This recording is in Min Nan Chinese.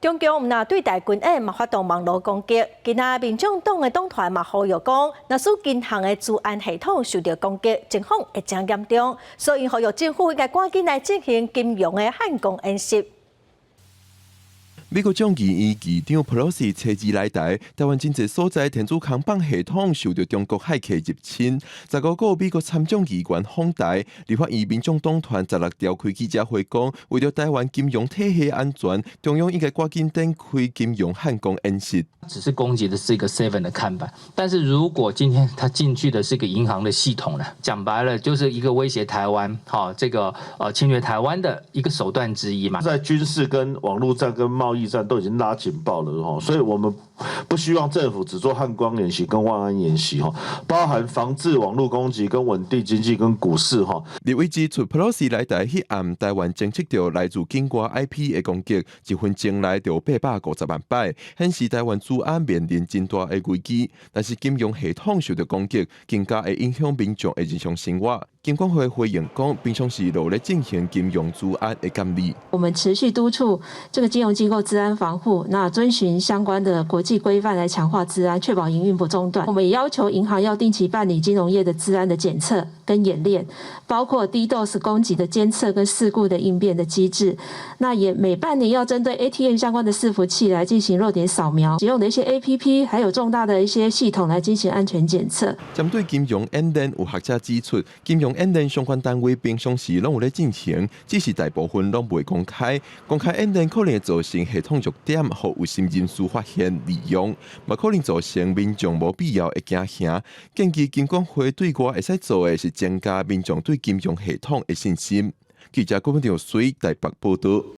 中共毋但對台軍演，嘛發動網路攻擊。今仔民眾黨的黨團嘛呼籲講，若使銀行的資安系統受著攻擊，情況會誠嚴重，所以呼籲政府應該趕緊來進行金融的漢光演習。美國眾議院議長佩洛西初二來台，台灣真濟所在電子空放系統受著中國駭客入侵。15個美國參眾議員訪台，立法院民眾黨團16號開記者會講，為著台灣金融體系安全，中央應該趕緊展開金融漢光演習。只是攻擊的是一個 seven 的看板，但是如果今天他進去的是一個銀行的系統呢？講白了就是一個威脅台灣，哈，這個侵略台灣的一個手段之一嘛。在軍事跟網路戰跟貿易戰都已經拉警報了，吼，所以我們不希望政府只做漢光演習跟萬安演習，吼，包含防治網路攻擊跟穩定經濟跟股市，吼。立委指出，佩洛西來台彼暗，台灣偵測著來自境外 IP 的攻擊，一分鐘內就850萬擺，顯示台灣資安面臨真大的危機。但是金融系統受著攻擊，更加會影響民眾的日常生活。金管會回應講，平常時都咧進行金融資安的監理。我們持續督促這個金融機構資安防護，那遵循相關的國際規範來強化資安，確保營運不中斷。我們也要求銀行要定期辦理金融業的資安的檢測跟演練，包括 DDoS 攻擊的監測跟事故的應變的機制。那也每半年要針對 ATM 相關的伺服器來進行弱點掃描，使用的一些 APP，還有重大的一些系統來進行安全檢測。針對金融演練，有學者指出，金融演練相關單位平常時攏有咧進行，只是大部分攏袂公開。公開演練可能會造成系統弱點，予有心人士發現利用，嘛可能造成民眾無必要的驚嚇。建議金管會對外會使做的是增加民眾對金融系統的信心。記者郭文條水台北報導。